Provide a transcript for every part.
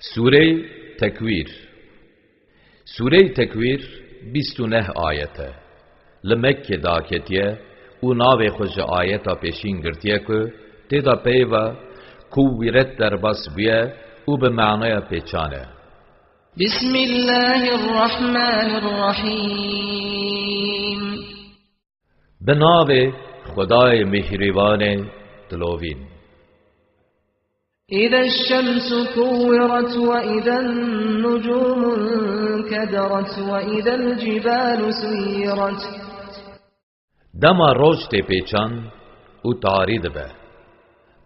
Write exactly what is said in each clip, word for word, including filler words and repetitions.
Sûreyê Tekwîr. Sûreyê Tekwîr bîst û neh ayet e. Li Mekkê daketiye û navê xwe ji ayeta pêşîn girtiye ku tê de peyva kuwîret derbas bûye û bi manaya pêçan e. بسم الله الرحمن الرحيم. Bi navê Xwedayê Mîhrîbanê dilovîn. إذا الشمس كورت وإذا النجوم انكدرت وإذا الجبال سيرت. Dema roj tê pêçan û tarî dibe.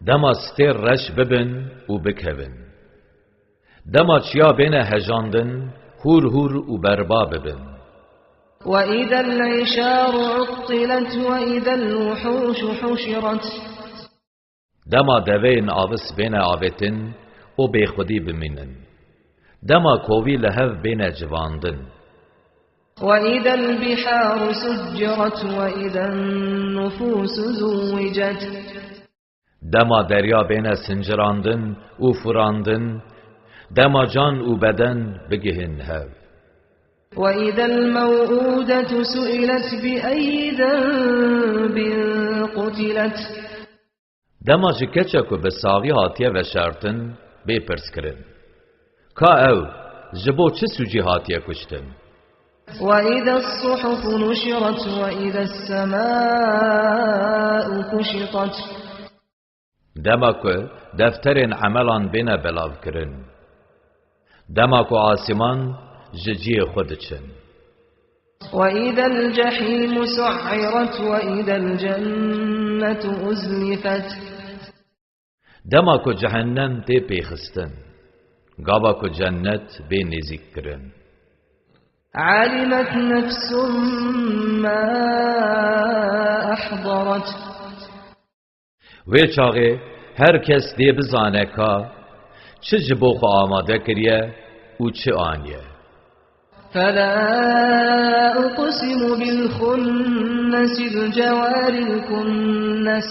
Dema stêr reş bibin û bikevin. Dema çiya bêne hejandin, hûr hûr û berba bibin. وإذا العشار عطلت وإذا الوحوش حشرت. Dema deveyên avis bêne avêtin û bêxwedî bimînin. Dema kovî li hev bêne civandin. وإذا البحار سجرت وإذا النفوس زوجت. Dema derya bêne sincirandin û furandin, dema can û beden bigihin hev. وإذا الموءودة سئلت بأي ذنب قتلت. Dema ji keçe ku bi saxî hatiye veşartin, bê pirs kirin. Ka ew, ji bo çi sûcî hatiye kuştin? وإذا الصحف نشرت وإذا السماء كشطت. Dema ku defterên emelan bêne belavkirin. Dema ku asîman ji cihê xwe diçin. وإذا الجحيم سعرت وإذا الجنة أزلفت. Dema ku cehennem tê pêxistin, gava ku cennet bê nêzîkkirin. علمت نفس ما أحضرت. Wê çaxê her kes dê bizane ka çi ji bo xwe amade kiriye û çi aniye. فلا أقسم بالخنس الجوار الكنس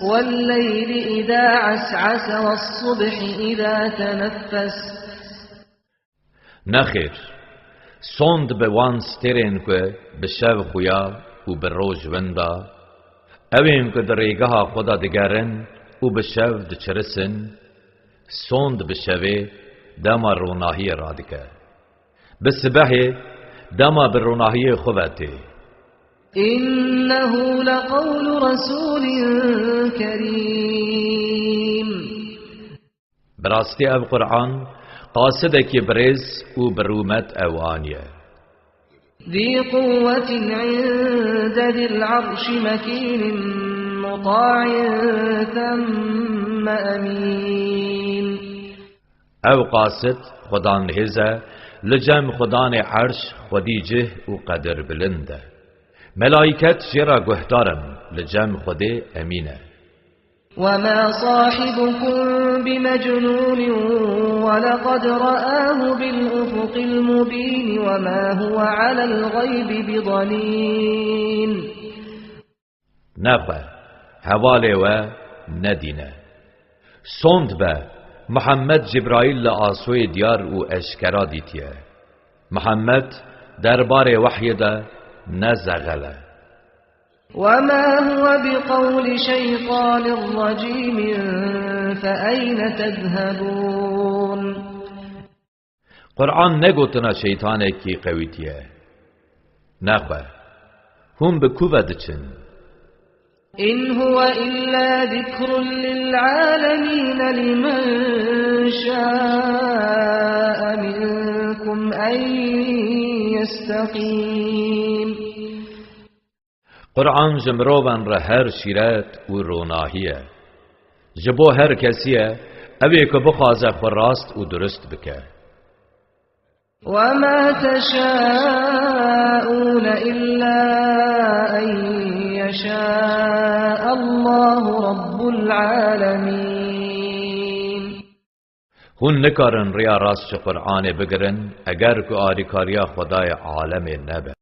والليل إذا عسعس والصبح إذا تنفس. Nexêr, sond bi wan stêrên ku bi şev xuya û bi roj winda, ewên ku di rêgeha xwe de digerin û bi şev diçirisin, sond bi şevê dema ronahiyê radike. Bi sibehê dema bi ronahiyê xwe ve tê. إنه لقول رسول كريم. Bi rastî ev Quran qasidekî birêz û bi rûmet ew aniye. ذي قوة عند ذي العرش مكين مطاع ثم أمين. Ew qasid Xudan hêz e, li cem Xudanê Erş xwedî cih û qedir bilind e. Melayket jê re guhdar in, li cem Xwedê emîn e. وما صاحبكم بمجنون ولقد رآه بالأفق المبين وما هو على الغيب بضنين. Nexwe, hevalê we nedîne. Sond be, Muhammed Cibraîl li asoyê diyar û eşkera dîtiye. Muhammed derbarê wehyê de ne zexel e. وما هو بقول شيطان رجيم فأين تذهبون. Quran ne gotina şeytanekî qewîtiye. Nexwe, hûn bi ku ve diçin? إن هو إلا ذكر للعالمين لمن شاء منكم أن يستقيم. Quran ji mirovan re her şîret û ronahî ye. Ji bo her kesî ye, ew ê ku bixwaze xwe rast û durust bike. وما تشاءون إلا أن يشاء الله رب العالمين. Hûn nikarin riya rast ji Qur'anê bigirin, eger ku arîkariya Xwedayê alemê nebe.